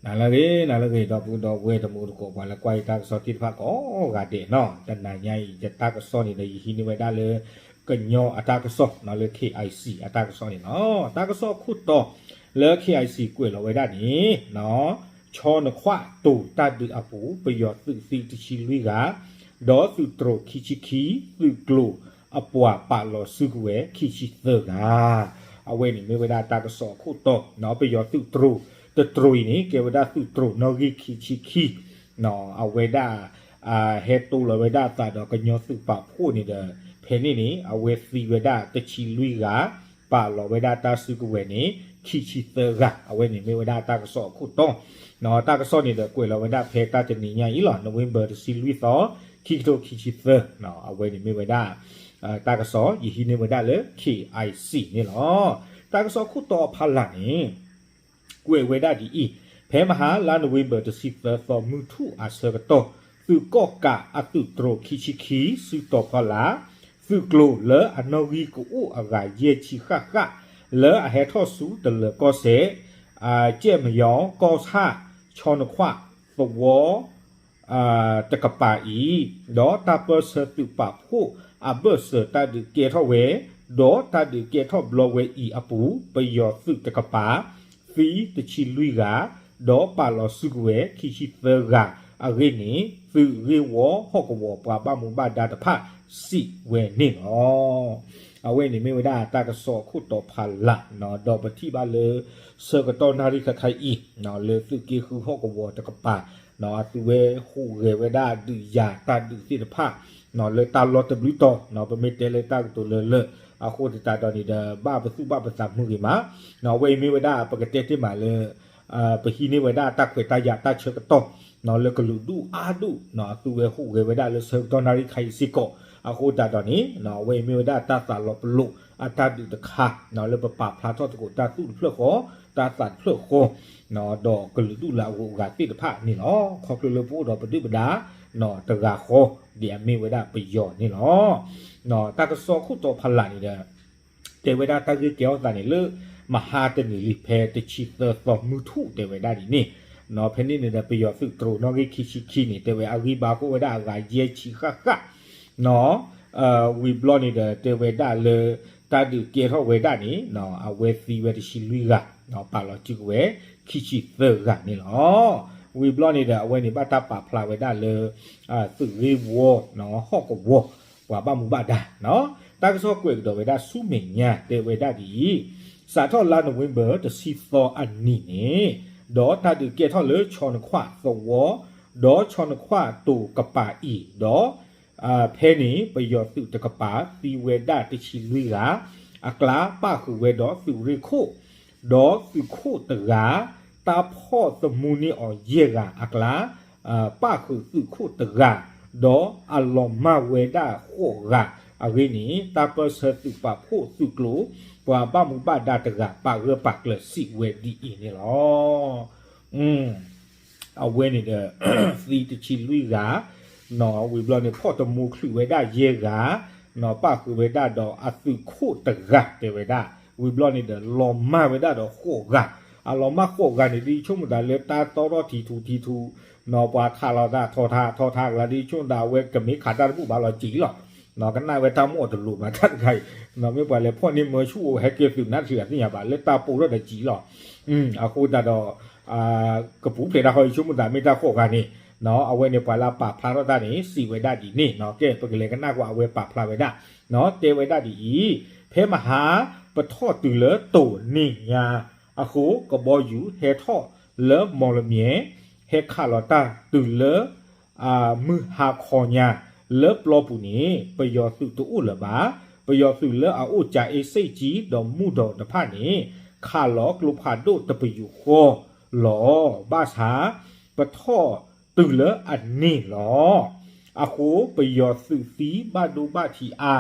နၤလၢအဂ့ၤ နၤလၢအဂ့ၤ ဒီပုၢ်ဒီဝဲၢ်တံၤသကိး ပှၤလၢကွၢ်ယတၢ်ကစီၣ်သ့ၣ်တဖၣ်ကိးဂၤဒဲးနီၤ, တနၤညါအံၤ ယတၢ်ကစီၣ်န့ၣ်ဒီး ယဟံးန့ၢ်ဝဲဒၣ်လၢ ကညီအတၢ်ကစီၣ်နီၤ လၢ K I C အတၢ်ကစီၣ်န့ၣ်လီၤ. တၢ်ကစီၣ်အခိၣ်တီလၢ K I C ကွဲးလီၤဝဲဒၣ်န့ၣ် ဆီနခွတိၤတၢ်ဒုးအပူၤ ပယီၤသုးသံတဆံလွံၢ်ဂၤ ဒီးသုးတြိၤခံဆံခံ, သုးကျိၤအပှၤပာ်လီၤစုကဝဲၤခံဆံသၢဂၤ, အဝဲန့ၣ်မ့ၢ်ဝဲဒၣ်တၢ်ကစီၣ်အခိၣ်တီ, ပယီၤသုးတြိၤတတြိၤအံၤန့ၣ် ကဲဝဲဒၣ်သုးတြိၤနီၣ်ဂံၢ်ခံဆံခံ, အဝဲဒၣ် ဟဲတိလီၤဝဲဒၣ်အသးဒီးကညီသုးပာ်ဖှိၣ်န့ၣ်ဒီး ဖဲန့ၣ်န့ၣ် အဝဲသံဝဲဒၣ်တဆံလွံၢ်ဂၤ, ပာ်လီၤဝဲဒၣ်တၢ်စုကဝဲၤန့ၣ် ခံဆံသၢဂၤ, အဝဲန့ၣ်မ့ၢ်ဝဲဒၣ်တၢ်ကစီၣ်အခိၣ်တီ, တၢ်ကစီၣ်န့ၣ်ဒီးကွဲးလီၤဝဲဒၣ်ဖဲတၢ်တနံၤညါအံၤလီၤ, November တဆံလွံၢ်သီ, ခံကထိခံဆံသၢ, အဝဲန့ၣ်မ့ၢ်ဝဲဒၣ် တၢ်ကစီၣ် ယဟံးန့ၢ်ဝဲဒၣ်လၢ K I C န့ၣ်လီၤ. တၢ်ကစီၣ်ခိၣ်တီအဖီလာ်န့ၣ် ကွဲးဝဲဒၣ်ဒ်အံၤ, ဖဲမဟါလါ November တဆံသၢသီ မုၢ်ထူၣ်အဆၢကတီၢ်, သုးကီၣ်ကးအသုးတြိၤခံဆံခံ စုတီၤဖီလာ်, သုးကျိၤလၢအနီၣ်ဂံၢ်ကအိၣ်အဂၤယဲၢ်ဆံဃၣ်ဃၣ်, လၢအဟဲထီၣ်ဆူတလၢၤကီၢ်စဲၣ်, ကဲၣ်မယီၤကီၢ်ဆၣ်, ဆီနခွသဝီ တကပၤအံၤ, ဒီးတၢ်ပၢၢ်ဆၢသုးပာ်ဖှိၣ်အဘၢၣ်စၢၤတၢ်ဒုးကဲထီၣ်ဝဲ, ဒီးတၢ်ဒုးကဲထီၣ်ဘျီဝဲအံၤအပူၤ ပယီၤသုးတကပၤ သံတဆံလွံၢ်ဂၤ, ဒီးပာ်လီၤစုကဝဲၤခံဆံသၢဂၤအဂ့ၢ်န့ၣ် သုးဂ့ၢ်ဝီဟီၣ်ကဝီၤပှၤဘၣ်မူဘၣ်ဒါတဖၣ်စံးဝဲန့ၣ်လီၤ. အဝဲန့ၣ်မ့ၢ်ဝဲဒၣ်တၢ်ကစီၣ်အခိၣ်တီဖီလာ်, ဒီးပထံၣ်ဘၣ်လၢ ဆၢကတီၢ်နၣ်ရံၣ်ခဲခါအံၤ လၢသုးက့ဃုဟီၣ်ကဝီၤတကပၤ အသုဝဲဟူးဂဲၤဝဲဒၣ်ဒုးယၤတၢ်ဒုးသ့ၣ်တဖၣ် လၢတၢ်လီၢ်တဘျုးတီၤ, ပမ့ၢ်တဲလၢတၢ်ကတိၤလၢလၢ အဃိသတးဒီးန့ၣ်ဒီး ဘၣ်ပသူၣ်ဘၣ်ပသးမုာ်ဂ့ၤမး, အဝဲအံၤမ့ၢ်ဝဲဒၣ်ပကတဲတ့ၢ်မးလၢ ပဟံးန့ၢ်ဝဲဒၣ်တၢ်ခွဲးတၢ်ယာ်တၢ်ဆၢကတီၢ် လၢကလုာ်ဒူၣ်အါဒူၣ် အသုဝဲဟူးဂဲၤဝဲဒၣ်လၢဆၢကတီၢ်နၣ်ရံၣ်ခါအံၤစ့ၢ်ကီး, အဃိသတးဒီးန့ၣ် အဝဲအံၤမ့ၢ်ဝဲဒၣ်တၢ်သးလီၤပလိာ်အတၢ်ဒုးတခါ လၢပပာ်ဖျါထီၣ်သကိးတၢ်သူၣ်တဖျၢၣ်ဃီ, တၢ်သးတဖျၢၣ်ဃီ ဒီးကလုာ်ဒူၣ်လၢအဂုၤအဂၤသ့ၣ်တဖၣ်န့ၣ်လီၤ. ခီဖျိလၢပအိၣ်ဒီးပဒုၣ်ပဒါ တဂၤဃီ ဒ်အမ့ၢ်ဝဲဒၣ်ပယီၤန့ၣ်လီၤ. တၢ်ကစီၣ်ခိၣ်တီဖီလာ်န့ၣ်ဒီး တဲဝဲဒၣ်တၢ်ဂ့ၢ်ကဲထီၣ်သးန့ၣ်လၢ မဟါတနံၤလံ ဖဲတဆံသၢသီမုၢ်ထူၣ်တဲဝဲဒၣ်ဒ်န့ၣ်, ဖဲန့ၣ်န့ၣ်ဒီး ပယီၤသုးတြိၤနီၣ်ဂံၢ်ခံဆံခံန့ၣ် တဲဝဲအဂံၢ်ဘါအိၣ်ဝဲဒၣ်အဂၤယဲၢ်ဆံဃၣ်ဃၣ် ဝံၤဘျီန့ၣ်ဒီး တဲဝဲဒၣ်လၢ တၢ်ဒုးကဲထီၣ်ဝဲဒၣ်န့ၣ် အဝဲသံဝဲတဆံလွံၢ်ဂၤ, ပာ်လီၤစုကဝဲၤ ခံဆံသၢဂၤန့ၣ်လီၤ. ဝံၤဘျီန့ၣ်ဒီး အဝဲန့ၣ်ဘၣ်တၢ်ပာ်ဖျါဝဲဒၣ်လၢ သုးဂ့ၢ်ဝီ ဟီၣ်ကဝီၤ ပှၤဘၣ်မူဘၣ်ဒါ တၢ်ကစီၣ်ကွဲးကဒီးဝဲဒၣ်ဆူမဲာ်ညါတဲဝဲဒၣ်ဒ်အံၤ, စးထီၣ်လါ November တဆံသီအနံၤန့ၣ် ဒီးတၢ်ဒုးကဲထီၣ်လၢဆီနခွသဝီ ဒီးဆီနခွတိၤကပၤအံၤ, ဒီး ဖဲန့ၣ် ပယီၤသုးတကပၤ သံဝဲဒၣ်တဆံလွံၢ်ဂၤ, အကျါပၣ်ဃုာ်ဝဲဒီးသုးရ့ၣ်ခိၣ်, ဒီးသုးခိၣ်တဂၤ, တၢ်ဖီၣ်သမူန့ၢ်အီၤယဲၢ်ဂၤအကျါ ပၣ်ဃုာ်သုးခိၣ်တဂၤ, ဒီးအလီၤမၢ်ဝဲဒၣ်ဃိးဂၤအဂ့ၢ်န့ၣ် တၢ်ပၢၢ်ဆၢသုးပာ်ဖှိၣ်သုးကျိၤ ပှၤဘၣ်မူဘၣ်ဒါတဂၤ ပာ်ဂၢၢ်ပာ်ကျၢၤစံးဝဲဒ်အံၤန့ၣ်လီၤ. အဝဲန့ၣ်ဒီး သံတဆံလွံၢ်ဂၤ, ဝံၤဘျီန့ၣ် ဖီၣ်တမူချုးဝဲဒၣ်ယဲၢ်ဂၤ, ပၣ်ဃုာ်ဝဲဒၣ်ဒီးအသုးခိၣ်တဂၤတဲဝဲဒၣ်, ဝံၤဘျီန့ၣ်ဒီး လီၤမၢ်ဝဲဒၣ်ဒီးဃိးဂၤ, အလီၤမၢ်ဃိးဂၤန့ၣ် ဒ်ဆိကမိၣ်သးလၢတၢ်တီထီၣ်ထံထူထံထူ, ပှၤခးလိာ်သးထီထါထီထါကလါ ဒ်ဆိကမိၣ်သး အဝဲကမ့ၢ်ခးတၢ်တဘူၣ်ဘၣ်လီၤစံးလီၤ. ကနၣ်ဝဲတၢ်မ့ၢ်အီၤတလိၤမး တၢ်တခါအံၤ, မ့ၢ်ပှၤလဲၤဖီၣ်န့ၢ်မၢဆူၣ်အိၣ်ဟဲကဲသုးနါတထံၣ်အသ့ၣ်ညါဘၣ် လၢတၢ်ပိာ်ထီၣ်ဒီးစံးလီၤ. အဃိသတးဒီး ကပူၤဖျဲးတၢ်ဃီ ယဆိကမိၣ်သးမ့ၢ်တၢ်ဃိးဂၤန့ၣ်, အဝဲန့ၣ်ပှၤလၢအပာ်ဖျါထီၣ်တၢ်န့ၣ် စံးဝဲဒၣ်ဒ်န့ၣ်, ကဲ ပကလဲၤကနၣ်ကွၢ်အဝဲပာ်ဖျါဝဲဒၣ်, တဲဝဲဒၣ်ဒ်အံၤ, ဖဲမဟါပထီၣ်တုၤလၢတိၤန့ၣ်ညါအဃိ ကဘီယူၤဟဲထီၣ်လၢမီၣ်လမၠဲၣ်, ဟဲခးလီၤတၢ်တုၤလၢ မုၢ်ဟါခီညါ လၢပျီပူၤန့ၣ် ပယီၤသုးတအိၣ်လၢၤဘၣ်. ပယီၤသုးလၢအအိၣ်ကၠၤအ့စ့ၣ်ကၠံဒီးမုၢ်ဒီးတဖၣ်န့ၣ် ခးလီၤကျိဖးဒိၣ်တပယူာ်ဃီလီၤ. ဘၣ်ဆၣ် ပထီၣ်တုၤလၢအန့ၣ်လီၤ. အဃိပယီၤသုးသံဘၣ်ဒိဘၣ်ထံးအါ,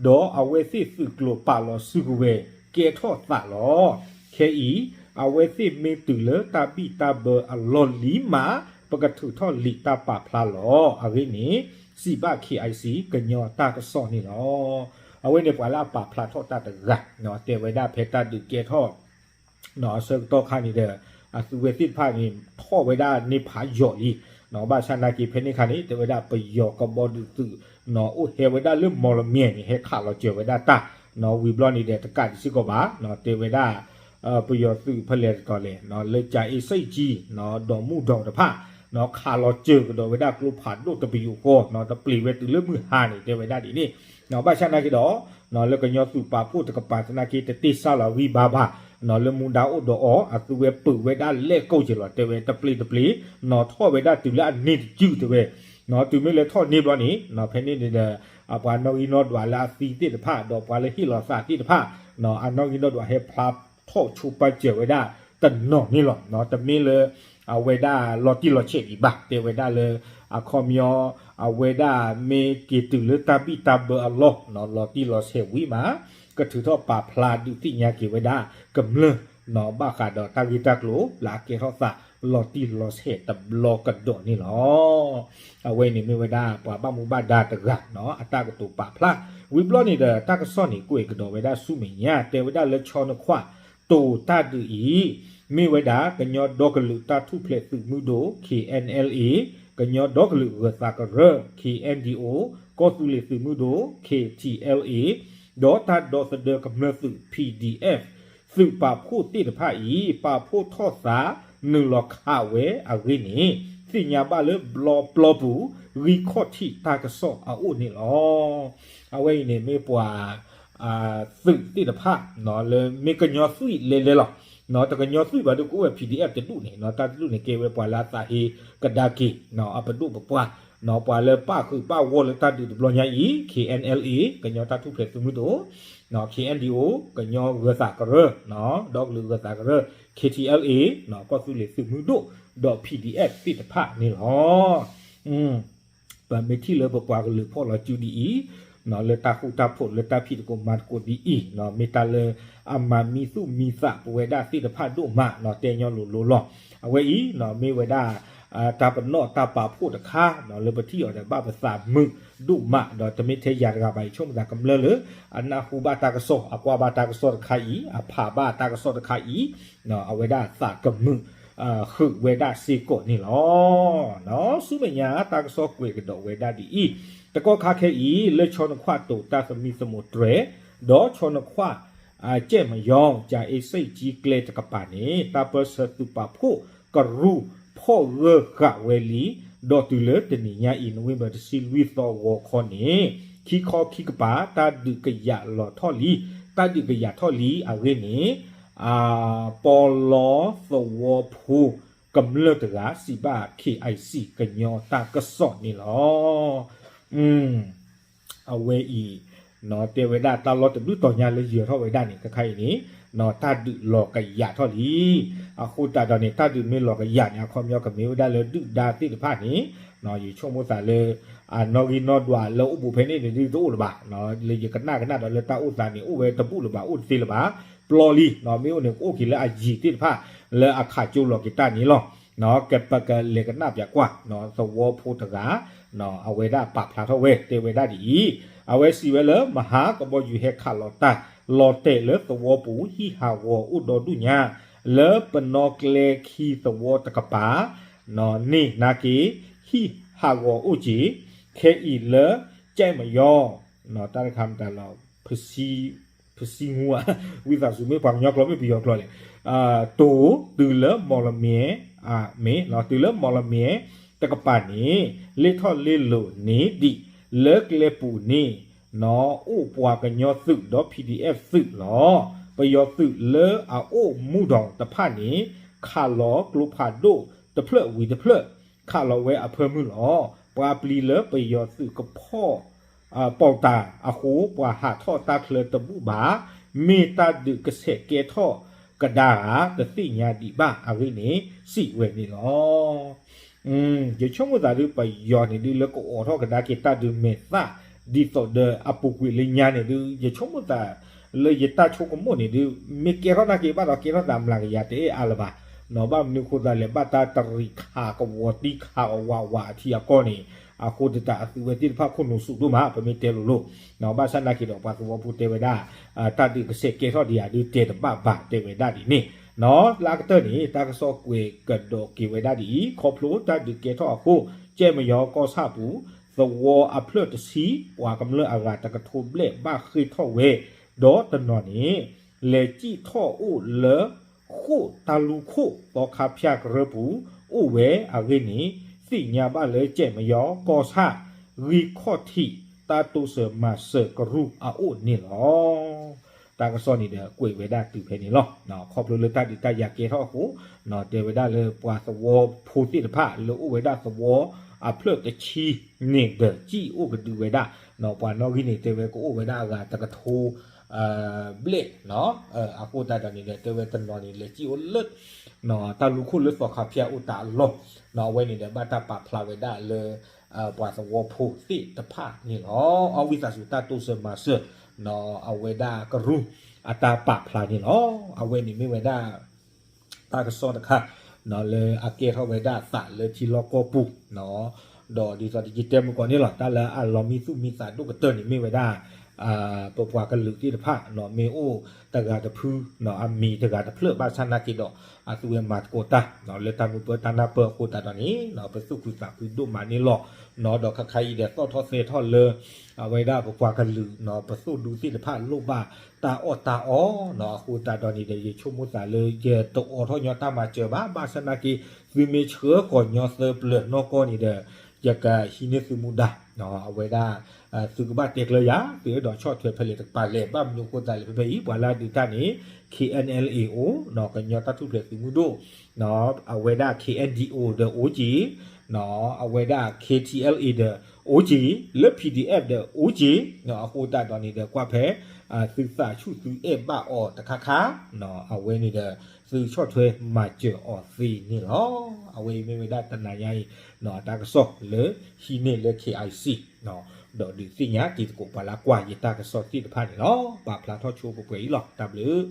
ဒီးအဝဲသ့ၣ်သုးကျိၤပာ်လီၤစုကဝဲၤကဲထီၣ်သးလီၤ. ခဲအံၤ အဝဲသ့ၣ်မ့ၢ်တုၤလၢတၢ်ဘံၣ်တၢ်ဘၢအလီၢ်လံမး ပကထုးထီၣ်လံာ်တၢ်ပာ်ဖျါလီၤ. အဂ့ၢ်န့ၣ် စံးဘၣ် K I C ကညီတၢ်ကစီၣ်န့ၣ်လီၤ. အဝဲန့ၣ်ပှၤလၢအပာ်ဖျါထီၣ်တၢ်တဂၤ တဲဝဲဒၣ်ဖဲတၢ်ဒုးကဲထီၣ် အဆၢကတီၢ်ခါန့ၣ်ဒီး အသုဝဲသ့ၣ်တဖၣ်န့ၣ် ထီၣ်ဝဲဒၣ်န့ၢ်ဖးယိာ်လံ, ဘၣ်ဆၣ်နာ်က့ဖဲန့ၣ်အခါန့ၣ် တဲဝဲဒၣ်ပယီၤကဘီဒုးသုး အိၣ်ဟဲဝဲဒၣ်လၢမီၣ်လမၠဲၣ်န့ၣ် ဟဲခးလီၤစၢၤဝဲဒၣ်တၢ် ဝံၤဘျီန့ၣ်ဒီးတကးဒံးစ့ၢ်ကီးဘၣ်, တဲဝဲဒၣ် ပယီၤသုးဖဲလဲၣ်တတီၤလဲၣ် လၢကၠၤအ့စ့ၣ်ကၠံ ဒီးမူဒီးတဖၣ် ခးလီၤစၢၤကဒီးဝဲဒၣ်ကျိဖးဒိၣ်တပယူာ်ဃီ တပျံၤဝဲတုၤလၢမုၢ်ဟါန့ၣ် တဲဝဲဒၣ်ဒ်န့ၣ်, ဘၣ်ဆၣ်နာ်က့ဒီး လၢကညီသုးပာ်ဖှိၣ်တကပၤသနာ်က့ တတ့ၢ်စၢ်လီၤဂံၢ်ဘါဘၣ်, လၢမူဒါအိၣ်ဒီးအီၤ အသုဝဲပၢၤဝဲဒၣ်လဲၣ်ကိၣ်က့ၤလီၤ တဲဝဲတပျံၤတပျံၤ ထီၣ်ဝဲဒၣ်တုၤလၢအန့ၢ်တစုတဲဝဲ, တုၤမ့ၢ်လၢထီၣ်န့ၢ်ဘျီန့ၣ် ဖဲန့ၣ်န့ၣ်ဒီး ပှၤနီၣ်ဂံၢ်နီၣ်ဒွးလၢအသံသ့ၣ်တဖၣ် ဒီးပှၤလၢဟ့ၣ်လီၤသးသ့ၣ်တဖၣ် အနီၣ်ဂံၢ်နီၣ်ဒွးဟဲဖျါထီၣ်ဆိပာ်စၢၤဝဲဒၣ်တနီၤန့ၣ်လီၤ. တမ့ၢ်လၢ အဝဲဒၣ်လီၤတံၢ်လီၤဆဲးဒံးဘၣ် တဲဝဲဒၣ်လၢ အခီပညီ အဝဲဒၣ်မ့ၢ်က့ၤတုၤလၢတၢ်ဘံၣ်တၢ်ဘၢအလီၢ် လီၤတံၢ်လီၤဆဲးဝံၤမး ကထုးထီၣ်ပာ်ဖျါဒုးသ့ၣ်ညါက့ၤဝဲဒၣ်ကမျၢၢ် ဘၣ်ဃးဒီးတၢ်ဂ့ၢ်တၢ်ကျိၤလၢအကဲထီၣ်သးလီၤတံၢ်လီၤဆဲးတဘျီကဒီးန့ၣ်လီၤ. အဝဲန့ၣ်မ့ၢ်ဝဲဒၣ်ပှၤဘၣ်မူဘၣ်ဒါတဂၤ အတၢ်ကတိၤပာ်ဖျါ ဝံၤဘျီန့ၣ်ဒီး တၢ်ကစီၣ်န့ၣ်ကွဲးကဒီးဝဲဒၣ်ဆူမဲာ်ညါ တဲဝဲဒၣ်လၢ ချီနခွး တိၤတၢ်ဒုးအံၤ မ့ၢ်ဝဲဒၣ် ကညီဒီကလုာ်တၢ်ထူၣ်ဖျဲးသုးမုၢ်ဒိၣ် K N L A, ကညီဒီကလုာ်ဂၢၤသးကရၢ K N D O, ကီၢ်သူလ့ၤသုးမုၢ်ဒိၣ် K T L A, ဒီးတၢ်ဒီသဒၢကမျၢၢ်သုး P D F သုးပာ်ဖှိၣ်သ့ၣ်တဖၣ်အံၤ ပာ်ဖှိၣ်ထီၣ်သးနုာ်လီၤခးဝဲအဂ့ၢ်န့ၣ် သ့ၣ်ညါဘၣ်လၢဘျီပျီပူၤ ဂံၢ်ခီၣ်ထံးတၢ်ကစီၣ်အအိၣ်န့ၣ်လီၤ. အဝဲအံၤန့ၣ်မ့ၢ်ပှၤ သုးသ့ၣ်တဖၣ် လၢမ့ၢ်ကညီသွံၣ်လဲၤလဲၤလီၤ. တကညီသွံၣ်ဘၣ်ဒီးကအိၣ်ဝဲ P D F တဒူၣ်န့ၣ် တၢ်တဒူၣ်န့ၣ်ကဲဝဲပှၤလၢအသးဟ့ကဒါက့ၤ အပဒိၣ်ပပှၢ် ပှၤလၢပၣ်ဃုာ်ပၣ်ဂီၢ်လၢတၢ်ဒုးတဘျီညါအံၤ K N L A ကညီတၢ်ထူၣ်ဖျဲးသုးမုၢ်ဒိၣ် K N D O ကညီဂၢၤသးကရၢ ဒီကလုာ်ဂၢၤသးကရၢ K T L A ကီၢ်သူလ့ၤသုးမုၢ်ဒိၣ် ဒီး P D F သ့ၣ်တဖၣ်န့ၣ်လီၤ. ပမ့ၢ်ထံၣ်လၢပပှၤကလုာ်ဖီၣ်လီၤစုဒ်အံၤ လၢတၢ်ဃူတၢ်ဖိးလၢတၢ်ဖံးသကိးမၤသကိးဒ်အံၤ မ့ၢ်တၢ်လၢအမၤမံသူၣ်မံသးပဝဲဒၣ်သ့ၣ်တဖၣ်ဒိၣ်မး တဲညီလိၤလိၤလီၤ. အဝဲအံၤ မ့ၢ်ဝဲဒၣ် တၢ်ပနီၣ်တၢ်ပာ်ဖှိၣ်တခါ လၢပထံၣ်အီၤဒီးဘၣ်ပသးမုာ်ဒိၣ်မး ဒီးတမ့ၢ်ထဲယၤတဂၤဘၣ် ယဆိကမိၣ်သးကမျၢၢ်လၢ အနၢ်ဟူဘၣ်တၢ်ကစီၣ် အကွၢ်ဘၣ်တၢ်ကစီၣ်တခါအံၤ အဖးဘၣ်တၢ်ကစီၣ်တခါအံၤ အဝဲဒၣ်သးကမုာ် ဃုာ်ဝဲဒၣ်စ့ၢ်ကီးန့ၣ်လီၤ. ဆူမဲာ်ညါတၢ်ကစီၣ်ကွဲးကဒီးဝဲဒၣ်ဒ်အံၤ, တကီၢ်ခါခဲအံၤ လၢဆီနခွးတိၤတၢ်သမံသမိးတြဲၤ ဒီးဆီနခွး ကဲၣ်မယီၤ ကၠၤအ့စ့ၣ်ကၠံကျဲတကပၤန့ၣ် တၢ်ပၢၢ်ဆၢသုးပာ်ဖှိၣ်ကရူၢ်ဖီၣ်ဂၢၢ်ဃာ်ဝဲလံ, ဒီးတုၤလၢတနံၤညါအံၤ နိၣ်ဝ့ဘၢၣ်တဆံလွံၢ်သီဂီၤခီန့ၣ် ခံခီခံကပၤ တၢ်ဒုးကယာ်လီၤထီၣ်လံ, တၢ်ဒုးကယာ်ထီၣ်လံအဂ့ၢ်န့ၣ် ပီလီသဝီဖိကမျၢၢ်တဂၤ စံးဘၣ် K I C ကညီတၢ်ကစီၣ်န့ၣ်လီၤ. အဝဲအံၤ တဲဝဲဒၣ်တၢ်လီၢ်တဒူၣ်တီၤညါလၢယၢၤထီၣ်ဝဲဒၣ်န့ၣ် ခဲခါအံၤန့ၣ် တၢ်ဒုးလီၤကယာ်ထီၣ်လံ. အဃိသတးဒီးန့ၣ် တၢ်ဒုးမ့ၢ်လီၤကယာ်န့ၣ် အခီပညီကမ့ၢ်ဝဲဒၣ်လၢဒုၣ်ဒါသ့ၣ်တဖၣ်န့ၣ် ယဆိကမိၣ်သးလၢ အနီၣ်ဂံၢ်နီၣ်ဒွးလၢအိၣ်ဘူးဖဲန့ၣ်န့ၣ်ဒုးတအိၣ်လၢၤဘၣ်. လၢယကနၣ်ကနၣ်ဒီးလၢတၢ်အိၣ်သးန့ၣ် အိၣ်ဝဲတဘူၣ်လၢၤဘၣ် အိၣ်တသ့လၢၤဘၣ် ပျီလံ. မ့ၢ်အိၣ်န့ၣ် ကအိၣ်က့ၤလၢအယံၤသ့ၣ်တဖၣ် လၢအခးကၠိလီၤက့ၤတၢ်န့ၣ်လီၤ. ကပကလဲၤကနၣ်ပၠးကွၢ် သဝီဖိတဂၤ အဝဲဒၣ်ပာ်ဖျါထီၣ်ဝဲ တဲဝဲဒၣ်ဒ်အံၤ, အဝဲစံးဝဲလၢ မဟါကဘီယူၤဟဲခးလီၤတၢ် လီၤတဲာ်လၢသဝီပူၤ ဟံၣ်ဟးဂီၤအိၣ်ဒီဒူၣ်ညါ လၢပနီၣ်ကျဲခံသဝီတကပၤ န့ၣ်နာ်က့ ဟံၣ်ဟးဂီၤအိၣ်က့ၤ ခဲအံၤလၢ ကၠဲးမယီၤ တၢ်တခါမတၤလီၤ ဖစံငူ ဝံသးစူၤ မ့ၢ်ပှၤကညီကျိာ်မ့ၢ်ပယီၤကျိာ်လဲၣ်, တိၤတုၤလၢမီၣ်လမ့ၢ် မ့ၢ်တုၤလၢမီၣ်လမ့ၢ်တကပၤန့ၣ် လ့ထီၣ်လ့လိာ်န့ၣ်ဒံး လၢကျဲပူၤန့ၣ် အိၣ်ပှၤကညီသုးဒီး P D F သုးလီၤ. ပယီၤသုးလၢအအိၣ်မူဒီးတဖၣ်န့ၣ် ခးလီၤကျိဖးဒိၣ်တဖျၢၣ်ဝံၤတဖျၢၣ် ခးလီၤဝဲအဖၢမုၢ်လီၤ. ပှၤပျံၤလၢပယီၤသုးကဖီၣ် ပိာ်တၢ်အဃိ ပှၤဟးထီၣ်တၢ်ချၢတဘူၣ်ဘၣ်, မ့ၢ်တၢ်ဒုးကဆဲးကဲထီၣ်ကဒါဧါ တသ့ၣ်ညါဒံးဘၣ် အဂ့ၢ်န့ၣ် စံးဝဲန့ၣ်လီၤ. ယဆိကမိၣ်သးဒုး ပယီၤန့ၣ်ဒုး လၢကအိးထီၣ်ကဒါက့ၤတၢ်ဒုးမဲာ်သၣ် ဒ်သိးဒီးအပူၤကွံာ်လၢညါန့ၣ်ဒုး ယဆိကမိၣ်သး လၢယတၢ်ဆိကမိၣ်န့ၣ်ဒုး မ့ၢ်ကဲထီၣ်နာ်က့ဘၣ်ဒီး ကဲထီၣ်သးမျးကယၤတအဲၣ်အါလၢၤဘၣ်, ဘၣ်မနုၤဃိသတးလဲၣ် ဘၣ်တၢ်တရံးခးကဝီၤတံၢ်ခးအဝးဝးအထံအကီၢ်န့ၣ် အဃိသတးအသုဝဲသ့ၣ်တဖၣ်ခိၣ်နူာ်စူးဒိၣ်မး ပမ့ၢ်တဲလိၤလိၤ, ဘၣ်ဆၣ်နာ်က့ဒီးပှၤသဝီဖိတဲဝဲဒၣ် တၢ်ဒုးကဆဲးကဲထီၣ်ဒံးဧါဒုးတဲတဘၣ်ဘၣ် တဲဝဲဒၣ်ဒ်န့ၣ်, လၢအကတၢၢ်န့ၣ် တၢ်ကစီၣ်ကွဲးကဒီးက့ၤဝဲဒၣ်ဒ်အံၤ, ခီဖျိတၢ်ဒုးကဲထီၣ်အဃိ ကၠဲၣ်မယီၤကီၢ်ဆၣ်ပူၤ သဝီအဖျၢၣ်တဆံ ပှၤကမျၢၢ်အဂၤတကထိဘျဲၣ်ဘၣ်ဃ့ၢ်ထီၣ်ဝဲ, ဒီးတနီၤန့ၣ် လဲၤစံၣ်ထီၣ်အိၣ်လၢ ဃိၣ်တၢ်လူၢ်ခိၣ်သီခါဖၠၣ်ကရၢပူၤ အိၣ်ဝဲအဂ့ၢ်န့ၣ် သ့ၣ်ညါဘၣ်လၢကၠဲၣ်မယီၤကီၢ်ဆၣ် ဂံၢ်ခီၣ်ထံးတၢ်တိစၢၤမၤစၢၤကရူၢ်အအိၣ်န့ၣ်လီၤ. တၢ်ကစီၣ်န့ၣ်ဒီးကွဲးဝဲဒၣ်တုၤဖဲန့ၣ်လီၤ. ခီဖျိလၢတၢ်ဒုးတၢ်ယၤကဲထီၣ်အဃိ တဲဝဲဒၣ်လၢပှၤသဝီဖိသ့ၣ်တဖၣ်လၢအိၣ်ဝဲဒၣ်သဝီအဖျၢၣ်တဆံန့ၣ်ဒီး စံၣ်အိၣ်ကဒုဝဲဒၣ်, ပှၤနီၣ်ဂံၢ်န့ၣ်တဲဝဲကအိၣ်ဝဲဒၣ်အဂၤတကထိ ဘျဲၣ်, အဃိသတးဒီးန့ၣ်ဒီး တဲဝဲတနီၤန့ၣ် လဲၤစံၣ်အိၣ်လၢ တၢ်လူၢ်ခိၣ်လၢသီခါဖၠၣ်အိၣ်တၢ်အလီၢ်, အဝဲန့ၣ်ဒီးဘၣ်တၢ်ပာ်ဖျါဝဲဒၣ်လၢ ပှၤသဝီဖိသ့ၣ်တဖၣ်န့ၣ်လီၤ. အဝံသးစူၤတၢ်တိစၢၤမၤစၢၤ အဝဲဒၣ်ကရူၢ်အတၢ်ပာ်ဖျါန့ၣ်လီၤ. အဝဲန့ၣ်မ့ၢ်ဝဲဒၣ် တၢ်ကစီၣ်တခါ လၢအကဲထီၣ်ဝဲဒၣ်သးလၢထံလီၢ်ကီၢ်ပူၤ, ဒီးဒ်သိးယတဲမုၢ်ကီၢ်န့ၣ်လီၤ. တၢ်လၢအလီၤမံသူၣ်မံသးဒိၣ်ကတၢၢ်န့ၣ်မ့ၢ်ဝဲဒၣ် ပပှၤကလုာ်သ့ၣ်တဖၣ် မ့ၢ်အိၣ်တဂၤတဖု အမံၤတဂၤတဖျၢၣ်ဘၣ်ဆၣ်နာ်က့ဒီး အသုဝဲမၤသကိးတၢ် လၢတၢ်မုၢ်ပၢၢ်တၢ်နၢ်ပၢၢ်အဃိသတးဒီးန့ၣ် ပသူၣ်ခုသးခုဒိၣ်မးန့ၣ်လီၤ. ဒီးခါခါအံၤဒီးသီၣ်ထီၣ်သဲထီၣ်လၢ အဝဲဒၣ်ပပှၤကလုာ် ပသိၣ်ဒူသ့ၣ်တဖၣ်လိၣ်ဘၣ်တၢ်အီၣ်တၢ်အီ အဃိသတးဒီးန့ၣ်ဒီး ယဆိကမိၣ်သးလၢယတအိးထီၣ်ညီတၢ်မၤစၢၤဘၣ်, ဘၣ်ဆၣ်နာ်က့ သုမ့ၢ်ဆှၢဃီၤညီသၢပျၢၤနီၢ်ကီၢ်န့ၣ်ဒီး ယကဟံးန့ၢ်သုမူဒါ အဝဲဒၣ် သုကဘၣ်တဲကျၢၤယၤ သုအဲၣ်ဒိးဆီၣ်ထွဲဖဲလဲၣ်တကပၤလဲၣ်. ဘၣ်မနုၤအဃိသတးလဲၣ် ဖဲဖဲအံၤ ပှၤလၢအဒုးတၢ်န့ၣ် K N L A အိၣ် ကညီတၢ်ထူၣ်ဖျဲးသုးမုၢ်ဒိၣ် အဝဲဒၣ် K N D O ဒီးအိၣ်က့ၤ အဝဲဒၣ် K T L A ဒီးအိၣ်က့ၤ လၢ P D F ဒီးအိၣ်က့ၤ အဃိသတးဒီးန့ၣ်ဒီး ကွၢ်ဖဲ သုသးဆူၣ်သုအဲၣ်ဘၣ်အီၤတခါခါ အဝဲန့ၣ်ဒီး သုဆီၣ်ထွဲမၤစၢၤအီၤသ့န့ၣ်လီၤ. အဝဲအံၤမ့ၢ်ဝဲဒၣ်တနၤညါအံၤ တၢ်ကစီၣ်လၢဟံးန့ၢ်လၢ K I C ဒီးဒုးသ့ၣ်ညါတံၤသကိးပှၤလၢကွၢ်ယတၢ်ကစီၣ်သ့ၣ်တဖၣ်န့ၣ်လီၤ. ပာ်ဖျါထီၣ်ဆိပှဲၤပှဲၤအံၤလီၤ. တၢ်ဘျုး